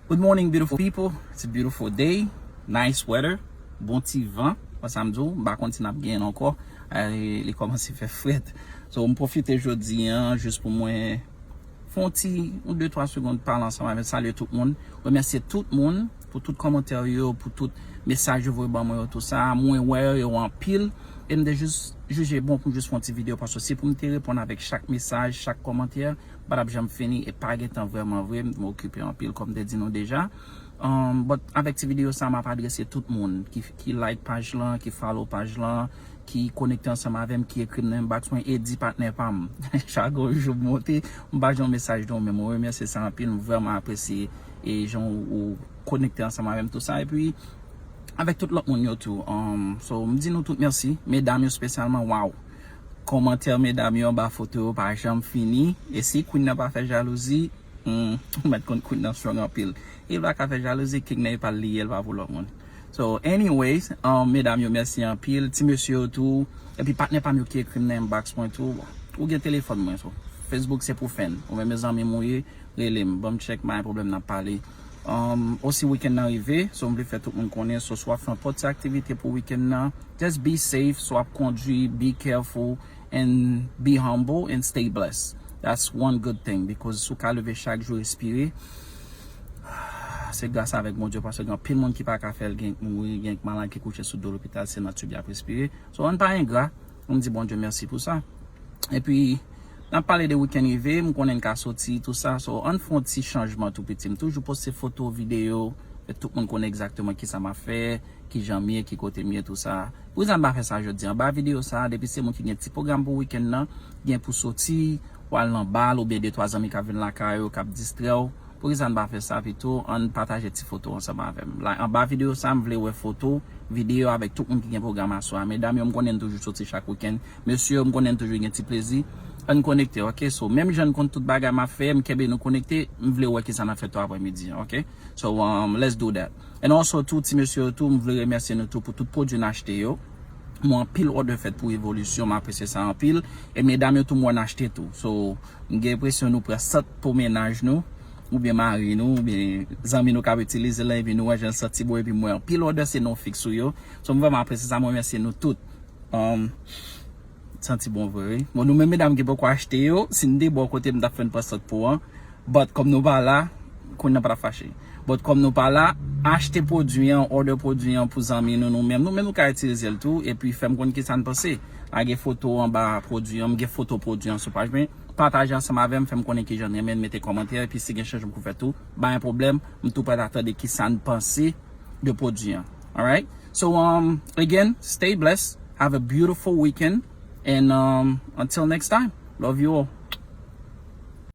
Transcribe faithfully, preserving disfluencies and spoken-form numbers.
Good morning, beautiful people. It's a beautiful day. Nice weather. Bon ti van. Wè sa m di w, m pa konn si n ap genyen l ankò. Eh, li kòmanse fè frèt. So, m pwofite jodi a jis pou mwen fè yon ti, yon de twa segonn pale ansanm avè, salye tout moun. Remèsye tout moun pou tout kòmantè yo, pou tout mesaj yo voye ban mwen yo, tou sa. Mwen wè yo anpil. E m te jis jije bon pou m jis fè yon ti videyo, paske si pou m te reponn avèk chak mesaj, chak kòmantè, m pa t ap janm fini e pa gen tan vrèman vre, m okipe anpil, kòm m te di nou deja. Um, but avèk ti videyo sa, m ap adrese tout moun ki, ki like paj lan, ki follow paj lan, ki konekte ansanm avè m, ki ekri m nan inbox mwen, e di patnè pa m. Chak jou m monte, m pa jwenn mesaj de w, men mwen remèsye sa anpil, m vrèman apresye e jan w, w konekte ansanm avè m, tou sa. Epi, avèk tout lòt moun yo tou. Um, so, m di nou tout mèsi. Medam yo espesyalman, waw. Kòmantè medam yo anba foto yo pa janm fini. E si Queen nan pa fè jalouzi, hmm, ou mèt konn Queen nan strong anpil. E l pa ka fè jalouzi, King nan e pa l li ye, l pa pou lòt moun. So, anyways, um, medam yo, mèsi anpil. Ti mesye yo tou. Epi patnè pa m yo ki ekri m nan inbox mwen tou. Ou gen telefòn mwen, so. Facebook se pou fè n. Ou menm zanmi m ou ye, rele m, ban m tchèk, pa gen pwoblèm, n ap pale. Um, osi, wikenn nan rive, so m vle fè tout moun konnen, so, si w ap fè nenpòt ti aktivite pou wikenn nan, just be safe, si w ap kondwi, be careful, and be humble, and stay blessed. That's one good thing, because si w ka leve chak jou, respire, se gras avèk Bondye, paske gen anpil moun ki pa ka fè l, gen k mouri, gen k malad ki kouche sou do lopital, se nan tib y ap respire. So, ann pa engra, ann di Bondye mèsi pou sa. Epi, n ap pale de wikenn rive, m konnen n ka soti, tou sa. So, ann fè yon ti chanjman tou piti. M toujou poste foto, videyo, fè tout moun konnen egzakteman kisa m ap fè, kijan m ye, ki kote m ye, tou sa. Poukisa n pa fè sa jodi a? Anba videyo sa, depi se moun ki gen ti pwogram pou wikenn nan, gen pou soti, w al nan bal, oubyen de twa zanmi k ap vin lakay ou, k ap distrè w, poukisa n pa fè sa pito? Ann pataje ti foto ansanm avè m. La, anba videyo sa, m vle wè foto, videyo avèk tout moun ki gen pwogram aswè a. Medam yo, m konnen n toujou soti chak wikenn. Mesye yo, m konnen n toujou gen ti plezi. Ann konekte, ok? So, menm jan n konn tout bagay m ap fè, m kenbe nou konekte, m vle wè kisa n ap fè tou aprèmidi an, ok? So, um, let's do that. And also, tou, ti mesye yo tou, m vle remèsye nou tou pou tout pwodui n achte yo. M wè anpil òdè fèt pou Revolisyon, m apresye sa anpil. E medam yo tou, m wè n achte tou. So, m gen enpresyon nou pran sant pou mennaj nou, oubyen mari nou, oubyen zanmi nou k ap itilize l, epi nou wè jan l santi bon, epi m wè anpil òdè se non fiks sou yo. So, m vrèman apresye sa, m remèsye nou tout. Um, santi bon vre, wi. Bon, nou menm medam ki poko achte yo, si n te bò kote m t ap fè n pran sant pou an. But kòm nou pa la, kounye a pa t ap fache. But kòm nou pa la, achte pwodui an, òdè pwodui an pou zanmi nou, nou menm. Nou menm nou ka itilize l tou, epi fè m konn kisa n panse. Lage foto anba pwodui an, m gen foto pwodui an sou paj mwen. Pataje ansanm avè m, fè m konnen kijan n renmen l, mete kòmantè, epi si gen chanjman pou fè tou, pa gen pwoblèm, m tou prèt a tande kisa n panse de pwodui an. Alright? So, um, again, stay blessed. Have a beautiful weekend. And, um, until next time, love you all.